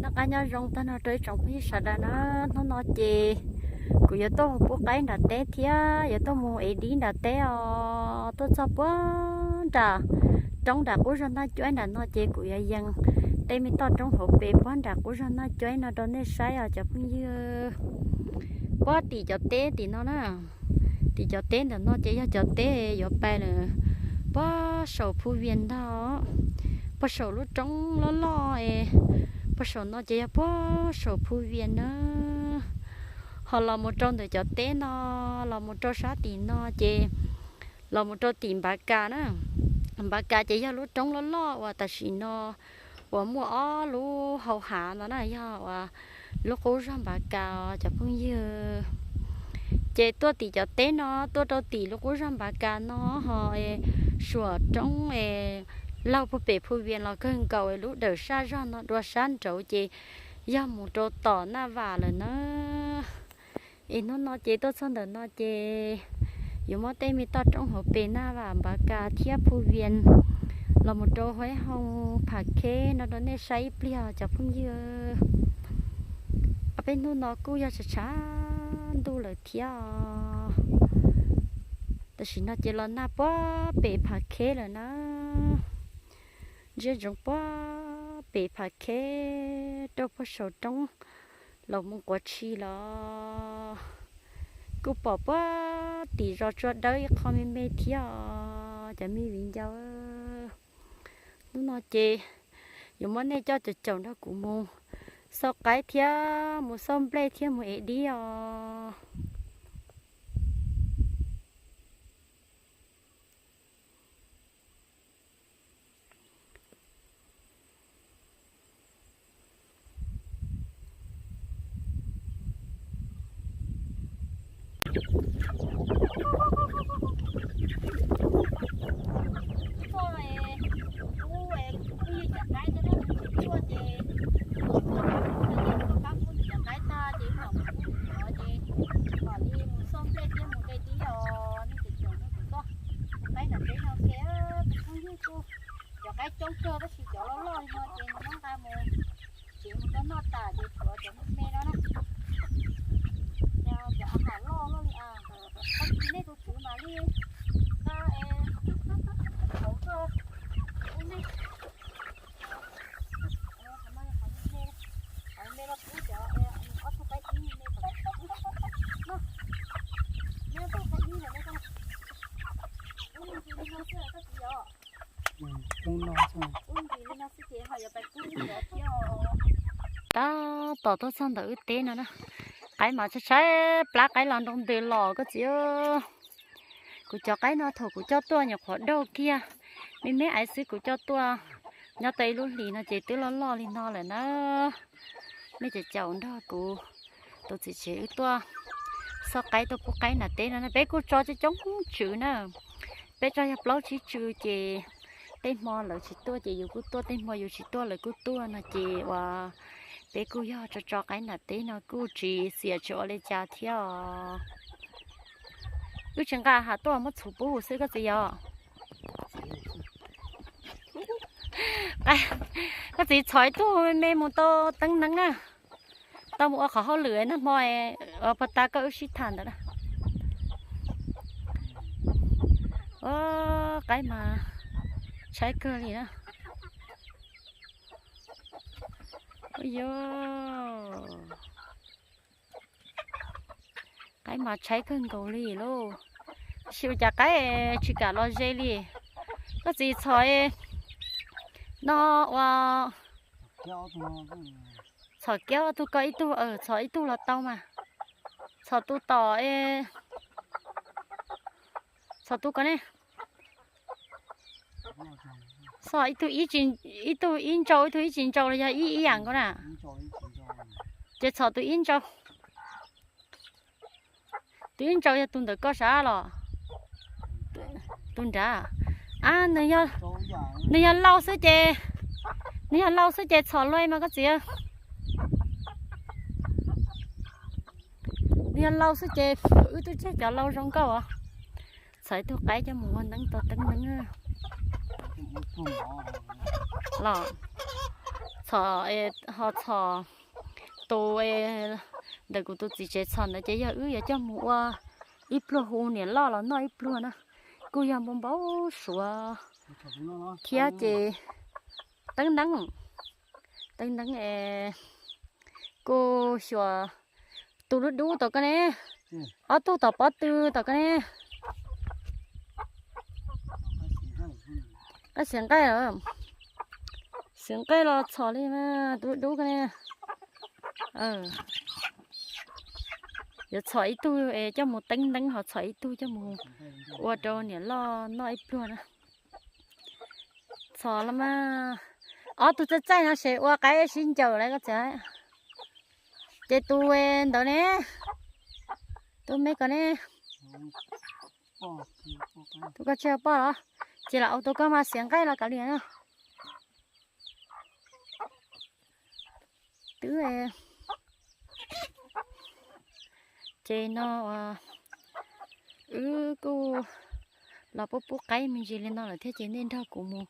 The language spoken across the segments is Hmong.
Noj qab nyob zoo tag nrho rau ib tsoom phooj ywg sawv daws na. Hnub no ces kuv yuav tuaj mus pub qaib nram teb thiab yuav tuaj mus ev dib nram teb os. Tuaj txog puag nram roob nram qub zog Naj Cuaib nram no ces kuv yuav yees tej me toj roob hauv pes puag nram qub zog Naj Cuaib no rau nej saib os cov phooj ywg. Puag tim cov teb tim no na, tim cov teb ntawm no ces yog cov teb yuav pais lawm puag saum Phu Vias ntag. Puag saum lub roob loj loj es puag saum no ces yog puag saum Phu Vias na. Ho los mus rau ntawm cov teb no, los mus rau sab tim no ces los mus rau tim Npav Kas na. Npav Kas ces yog lub roob loj loj uas tam sim no uas muaj ob lub hau hav no na, yog uas lub qub zog Npav Kas os cov phooj ywg. Ces tuaj tim cov teb no tuaj rau tim lub qub zog Npav Kas no ho suam roob es laug puag pem Phu Vias los kawg nkaus, lub dawm sab zog no dua sab nraud ces yog mus rau tom Naj Vam lawm na. Es hnub no ces tuaj txog ntawm no ces yuav muab tej me toj roob hauv pes Naj Vam, Npav Kas thiab Phu Vias los mus rau Huaib Hoo, Pham Kheb no rau nej saib ib pliag cov phooj ywg. Peb hnub no kuj yog tshav tshav ntuj lawm thiab os. Tam sim no ces los nag puag pem Pham Kheb lawm na. Ntsia ntsoov puag pem Pham Kheb rau puag saum roob los mus Quav Tshis los kuj pom puag tim zos Tsua Dawb ib qho me me thiab os cov me viv ncaus. Hnub no ces yuav muab nej coj caum caum nrog kuv mus xauj qaib thiab mus xauj nplej thiab mus ev dib os. Tuaj es, kuv es kuv pheej yog cov qaib tuaj, tuaj ces, tuaj ces tuaj pab pub nws cov qaib tag ces mam mus pub nws cov ces, mam li mus xauj nplej thiab mus de dib os. Nej cov caum nrog kuv tuaj qaib nram teb no ke, tus phooj ywg kuj, cov qaib coob kawg tab sis cov loj loj li no ces nws muab nqa mus tsev mus rau noj tas ces tshuav cov me me no na. Cov a ham loj loj li, tag kis nej tus tswv mam li nqa es hauv koj ub nej. Qhov no yog qhov me, qhov me los pub cov ob tug qaib dib me me kom noj. Neb tug qaib dib lawm nej, ub ntsis li no xwb koj txiv yom. Ub ntsis li no xwb ces ho yuav pais pub cov thiab. Tab tom tuaj txog ntawm wb teb no na, qaib mas tshaib tshaib plab, qaib los nroo ntws los koj txiv. Kuv cov qaib no thaum kuv coj tuaj nyuam qhuav daug kiag, me me aiv xwb kuv coj tuaj, nyob tau ib lub hlis no ces twb loj loj li no lawm na. Nej cov caum nrog kuv tus txiv tsev wb tuaj xauj qaib tuaj pub qaib nram teb no, peb kuj tso coob coob tswv na. Peb tso yog plaub tsib tswv ces tej hmo lawv tsis tuaj ces yus kuj tuaj, tej hmo yus tsis tuaj lawv kuj tuaj no ces uas peb kuj yog tso tso qaib nram teb no kuj tsis xiam tsis ua li cas thiab os. Wb tsis nqa hav tuaj muab txhuv pub xwb koj txiv yom. Koj txiv txhom ib tug me me mus tau teeb neeb na, tau mus ua qhov hauj lwm nag hmo, pog tas koj wb sib tham ntawd na. Qaib mas tshaib kawg li na. Ua yog qaib mas tshaib kawg nkaus li lauj. Tab sis ua cas qaib tsis kam los ze li. Koj txiv txhom no ua, txhom kiag ob tug ko ib tug, txhom ib tug los tau mas. Txhom tus tom, txhom tus ko ne. Txhom ib tug ib tug ib ntsau, ib tug ib tsis ntsau los yog ib ib yam nkaus na. Ces txhom tus ib ntsau. Tus ib ntsau yog tus ntawm koj sav los? Tus nrad. A, nws yog lau xwb ces, nws yog lau xwb ces txhom luaj mas koj txiv. Nws yog lau xwb ces wb twb tseg cov lau zoo nkauj os. Txhom ib tug qaib coj mus ua neeb tau teeb neeb los. Txhom, ho txhom tus ntawm kuv tus txiv tsev txhom ntawd ces yog wb yuav coj mus ua ib pluag hu niam loj los noj ib pluag na. Kuj yog npau npau suav thiab ces teeb neeb, teeb neeb es kuj xyuas tus dub dub tom ko ne, ob tug tom pob tw tom ko ne. Qab xiav nqaij, xiav nqaij los txhom li mas tus dub dub ko ne. Yuav txhom ib tug es coj mus teeb neeb, ho txhom ib tug coj mus ua rau niam loj noj ib pluag na. Txhom los mas, ob tug txaij txaij no ces ua qaib sib ncaws lawm koj txiv. Ces tus ntawd ne, tus me ko ne, tus ko tsis yog poj los, ces lam ua tus ko mas xiav nqaij los kav liam na. Twb ces no wb kuj los pub pub qaib me ntsis li no lawm thiab ces nej nrog kuv mus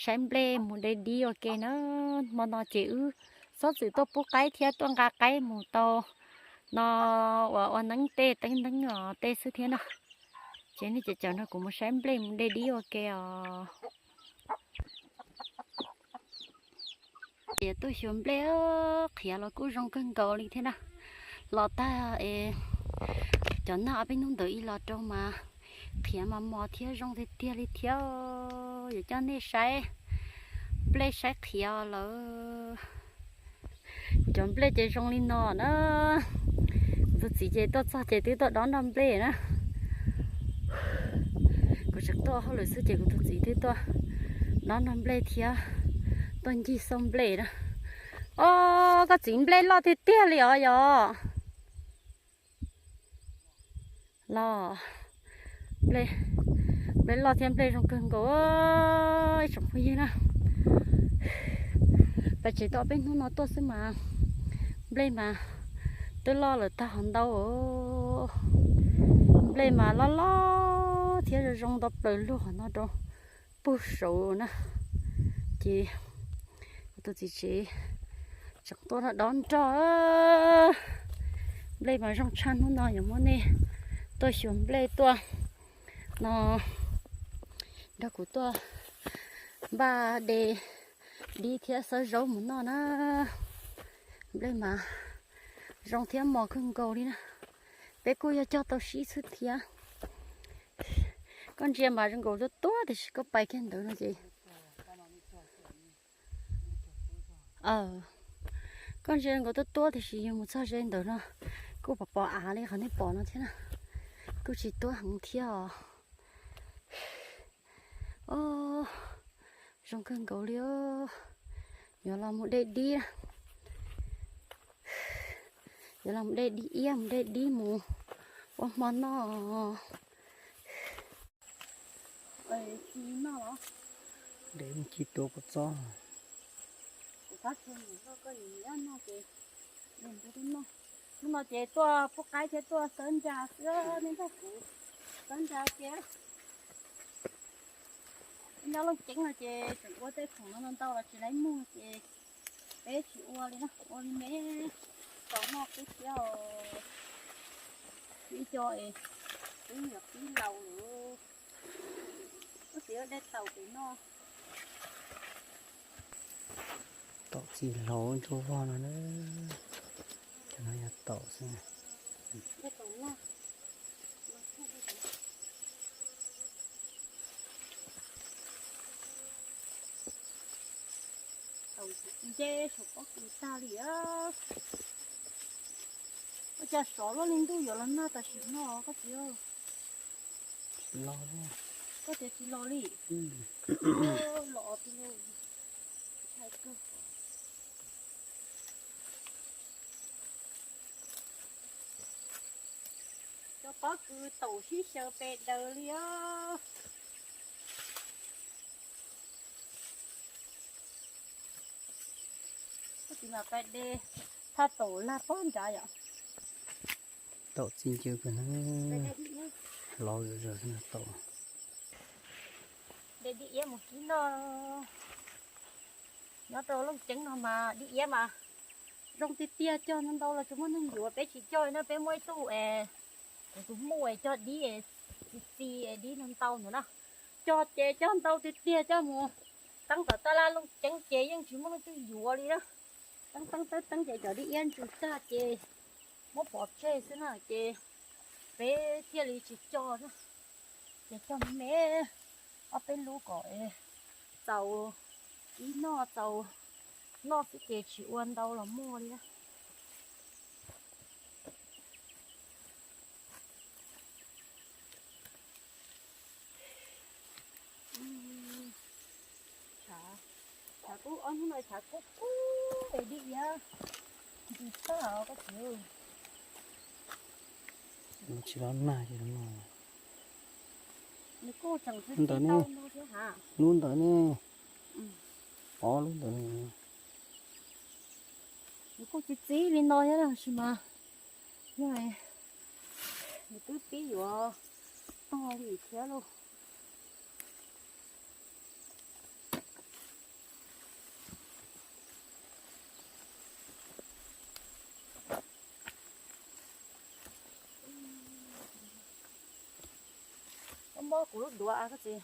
saib nplej mus de dib ua ke na. Hmo no ces wb txhob txwm tuaj pub qaib thiab tuaj nqa qaib mus tau no uas ua neeb tej teeb neeb os tej xwb thiab na. Ces nej ces caum nrog kuv mus saib nplej mus de dib ua ke os. Ces tuaj xyuas nplej qhiav los kuj zoo kawg nkaus li thiab na. Los tag es cov nag ob peb hnub ntawd ib los rau mas qhiav mas mos thiab zoo tiag tiag li thiab. Yuav coj nej saib nplej saib qhiav lawm. Cov nplej ces zoo li no na. Kuv tus txiv ces tuaj txog ces twb tuaj dob nrog nplej na. Kuv tseem tuaj hauj lwm xwb ces kuv tus txiv twb tuaj dob nrog nplej thiab tuaj ncig xauj nplej na. Os, koj txiv, nplej loj tiag tiag li os yog. Los, nplej loj thiab nplej zoo kawg nkaus ib tsoom phooj ywg na. Peb tsev tuaj peb hnub no tuaj xwb mas nplej mas twb loj lawm tag hov ntau. Nplej mas loj loj thiab zoo zoo ntau plaws luag qhov no rau puag saud na. Ces kuv tus txiv tsev tseem tuaj dob nrog. Nplej mas zoo tshaj, hnub no yuav muab nej tuaj xyuas nplej tuaj no nrog kuv tuaj npaj de dib thiab xawb zaub mus noj na. Nplej mas zoo thiab mos kawg nkaus li na. Peb kuj yog cog tau sib xwb thiab. Koj ntsia mas zoo nkaus tuab tuab tiam sis koj pais kiag ntawd no ces Koj ntsia nkaus tuab tuab tiam sis yus mus txog ze ntawd no kuj pom pom av li qhov nej pom no thiab na. Kuj tsis tuab heev thiab os. Os, zoo kawg nkaus li os. Yuav los mus de dib, yuav los mus de dib iab, mus de dib mus ua hmo noj. De mus ci tuav kua txob. Hnub no ces tuaj pub qaib thiab tuaj xawb ntsa xwb, nej nrog kuv xawb ntsa kiag. Nyob Looj Ceeb no ces tseem ua tej khoom no ntau los tsis laib muag ces peb tsis ua li na, ua li me tau noj xwb thiab os. Ib co es twb nyuam qib laus lawm. Koj txiv de taum pem no. Taum txi hlau ntsuab vog no na. Cov no yog taum xwb. Nce saum pob kws tag li. Ua cas sov luaj li ntuj yuav los nag tam sim no koj txiv? Koj tias tsis los li. Los ti Cov pob kws taum sib xyaw pes daws li os. Koj txiv mas pais de thaj taum lag pob nrad yom. Taum txi ncw kawg na. Lov zom zaws taum. De dib iab mus kib noj. Nyob rau Looj Ceeb no mas dib iab mas zoo tiag tiag, cog ntau ntau los tsis muaj neeg yuav, peb tsis cog no, peb muaj ib tug es kuv tus muam es cog dib es txi txi es dib ntau ntau ntawd na. Cog ces cog ntau tiag tiag, coj mus teeb tom tab laj Looj Ceeb ces yeej tsis muaj leej twg yuav li na. Teeb teeb teeb teeb ces cov dib iab ntsws tag ces muab pov tseg xwb na, ces peb thiaj li tsis cog na. Ces cog me me ob peb lub kom txaus ib noj, txaus noj xwb ces tsis ua ntau los muaj li na. Tshav kub, ob hnub no tshav kub kub es dib iab ntws tag os koj txiv. Tsis los nag ces no. Nws kuj tseem txi txi ntau ntau thiab ha. Lub ntawd ne, ob lub ntawd ne. Nws kuj txi txi li no thiab tab sis mas yog nws twb pib yuav tog li thiab lauj. Koj muab kuv lub duav koj txiv,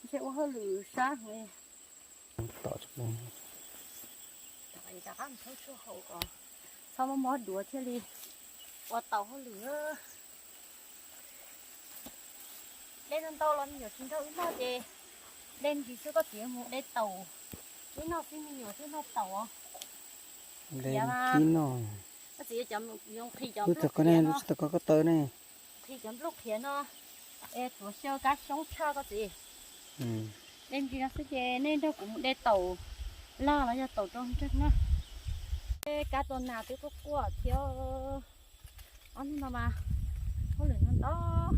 ntshe ua hauj lwm sab heev. Tom tsis pom. Rov qab mus thoob tshuaj haus kom txhob mob mob duav thiaj li ua tau hauj lwm. De ntau ntau los me nyuam tsis nrog wb noj ces de ntsis xwb, koj txiv mus de taum wb noj xwb, me nyuam thiaj noj taum. De kib noj. Koj txiv cov yoov qhi cov nplooj qhiav no, tsis tau koj taw ne. Qhi cov nplooj qhiav no es tuav xyaw kab xyoob tshaj koj txiv. De ntsis no xwb ces nej nrog kuv mus de taum laj los yog taum rau nreeg na. Kab tua nas twb quaj quaj thiab. Ob hnub no mas hauj lwm no ntau,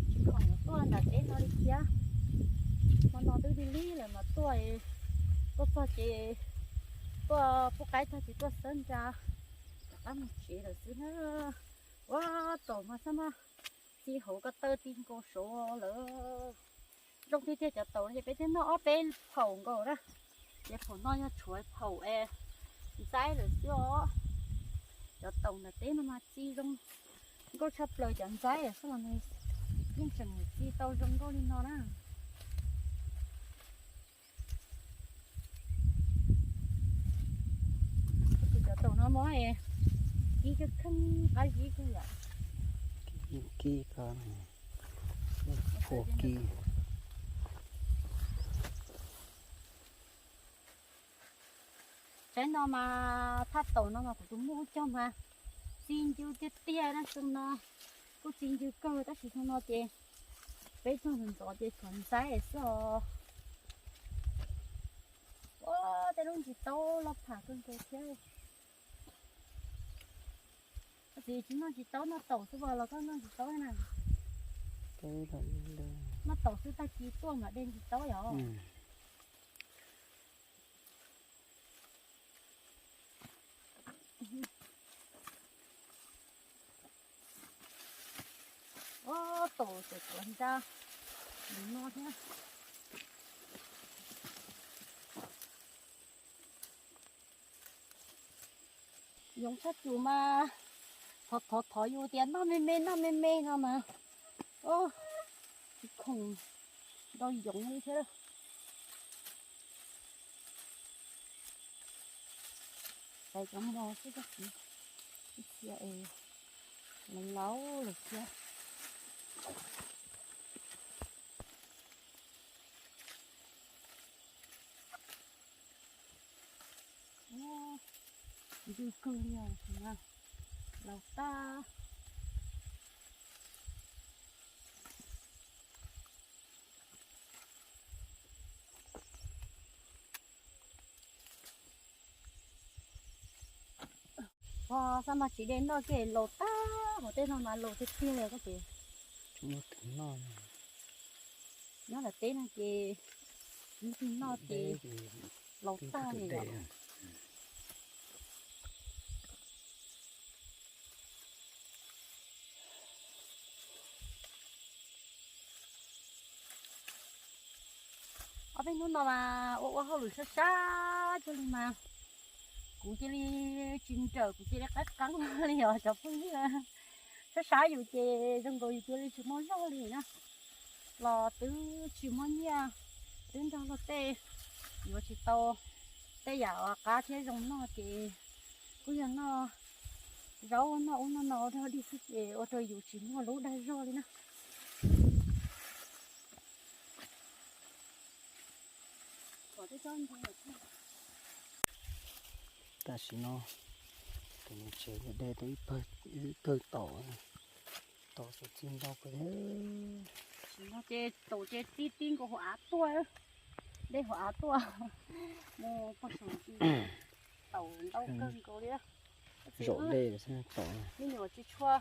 tsis khoom tuaj nram teb no li thiab. Hmo no twb lig lig lawm mas tuaj, tuaj txog ces tuaj pub qaib tag ces tuaj xawb ntsa rov qab mus tsev lawm xwb na. Ua taum mas xab maj txi hauv ko taw ti nkaus saud lawm. Zoo tiag tiag, cov taum no ces peb twb noj ob peb phaum nkaus na. Ces phaum no yog tshuav phaum es ntxaib lawm xwb os. Cov taum nram teb no mas txi zoo nkauj tshaj plaws, cov ntxaib xwb los nws yeej tseem txi tau zoo nkauj li no na. Cov taum no mas kib kheej kheej qab zib kawg yom. Kib ko, phuam kib. Tsaib no mas thaj taum no mas kuv tus muam cog mas txi ncw tiag tiag na, xyoo no kuj txi ncw kawg tab sis xyoo no ces peb cog ntxov ntxov ces tshuav ntxaib xwb os. Ua tej lub ntsis taub loj pham kawg nkaus thiab. Koj txiv tsis noj ntsis taub, noj taum xwb los koj noj ntsis taub na? Noj taum xwb tag kis tuaj mam de ntsis taub yom. Ua taum tseem tuav ntsa ntawm no thiab. Yoov tshaj cum mas thov thov thov yus tias noj me me noj me me no mas, tsis khoom ntau yoov li thiab. Xaiv cov mos xwb, ib txhia es laus laus lawm thiab. Ntws kawg li os, laus tag. Ua xab mas tsis de noj kiag, laus tag, hauv tej no mas laus tiag tiag li koj txiv. Nyob nram teb no ces tsis muaj twg noj ces laus tag li os. Hnub no mas ua ua hauj lwm sab sab cuag li mas kuv cia li tsis nrawm, kuv cia li qab qeeb li os cov phooj ywg. Sab sab yus ces zoo nkaus yus cia li tsis muaj zog li na. Los twb tsis muaj nyiaj, twb nrog luag tej yuav tsis tau tej yam qab thiab zoo noj ces kuj yog noj zaub noj ub noj no rau dig xwb ces ua rau yus tsis muaj lub dag zog li na. Tam sim no tus niam tsev de tau ib pawg taum, taum txog txij ntau kawg. Tam sim no ces taum ces txij tib nkaus hauv av tuaj, de hauv av tuaj mus pog saum ntsis, taum ntau kawg nkaus li. Zaum de taum, me nyuam tsis tshua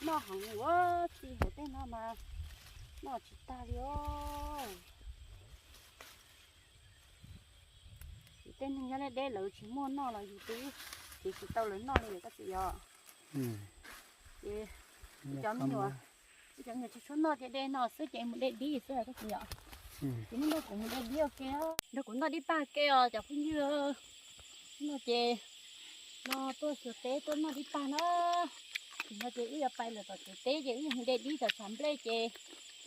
noj heev li, txij hauv tej no mas noj tsis tag li os. Ces tej neeg nyob deb deb lawv tsis muaj noj los yus twb tsis tau lawv noj li os koj txiv yom. Ces cov me nyuam, cov me nyuam tsis tshua noj ces de no xwb ces mus de dib xwb koj txiv yom. Ces hnub no kuv mus de dib ua ke, nrog kuv noj dib pag ke os cov phooj ywg. Hnub no ces no tuaj xyuas teb tuaj noj dib pag na. Tam sim no ces wb yuav pais lawm tom tsev teb ces wb yuav mus de dib tom tshav nplej ces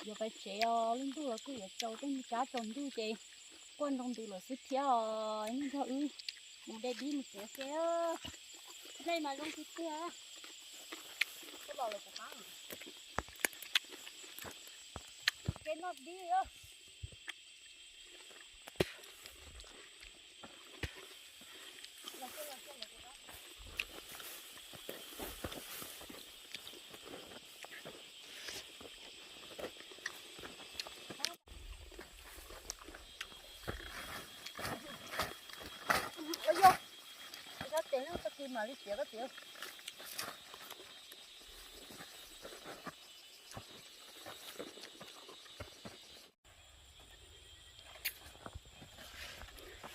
yuav pais tsev os. Lub ntuj los kuj yuav tsaus, tej me tsab tsaus ntuj ces quaj nroo ntws lawm xwb thiab os. Nrog wb mus de dib mus tsev ua ke. Nplej mas zoo tiag tiag. Twb los lawm kuv qab ke noj dib. Ua yog, ua yog tes no tag kis mam li txiav koj txiv.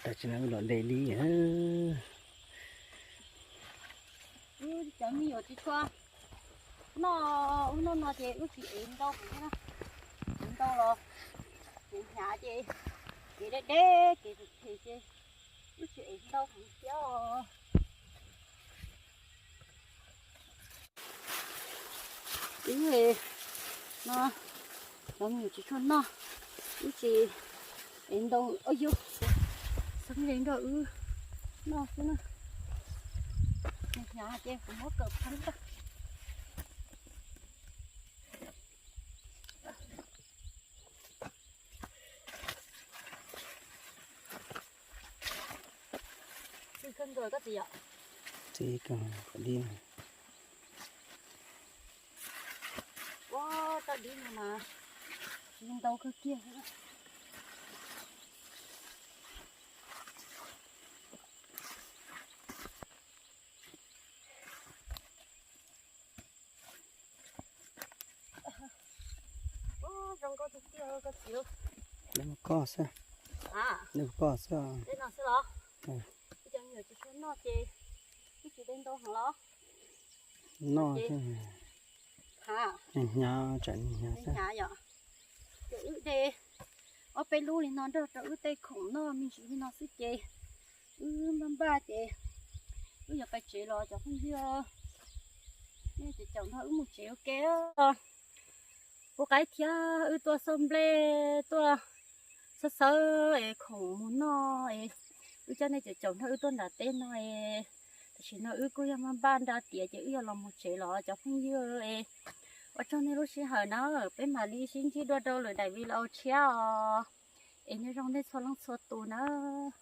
Tam sim no wb los de dib. Wb cov me nyuam tsis tshua noj ub noj no ces wb tsis ev ntau heev thiab na. Ev ntau los ces hnyav ces kev deb deb kev phem phem ces wb tsis ev ntau heev thiab os. Wb no cov me nyuam tsis tshua noj, wb tsis ev ntau, yog xeeb ze nrog wb noj xwb na. Hnyav ces kuv muab kaw pheeb tag. Txij kawg nkaus koj txiv yom. Txij kawg qhov dib. Ua tsob dib no mas tsis ntau kawg kiag. Zoo nkauj tiag tiag koj txiv. Dej mus koj xwb. Dej mus koj xwb. Dej no xwb los? Ib cov me nyuam tsis tshua noj ces wb tsis de ntau heev los? Noj, hnyav tsam hnyav xwb. Hnyav yom. Ces wb de ob peb lub li no nrog rau wb tej khoom noj me ntsis li no xwb ces wb npaj npaj ces wb yuav pais tsev los cov phooj ywg. Nej caum caum nrog wb mus tsev ua ke. Puv qaib thiab wb tuaj xauj nplej tuaj xawb xawb es khoom mus noj es wb coj nej caum caum nrog wb tuaj nram teb no es tam sim no wb kuj yog npaj npaj nra tiav ces wb yuav los mus tsev los cov phooj ywg es ua tsaug nej lub sij hawm na, peb mam li sib ntsib dua rau lwm daim video tshiab os. Es nyob zoo nej txhua leej txhua tus nawb.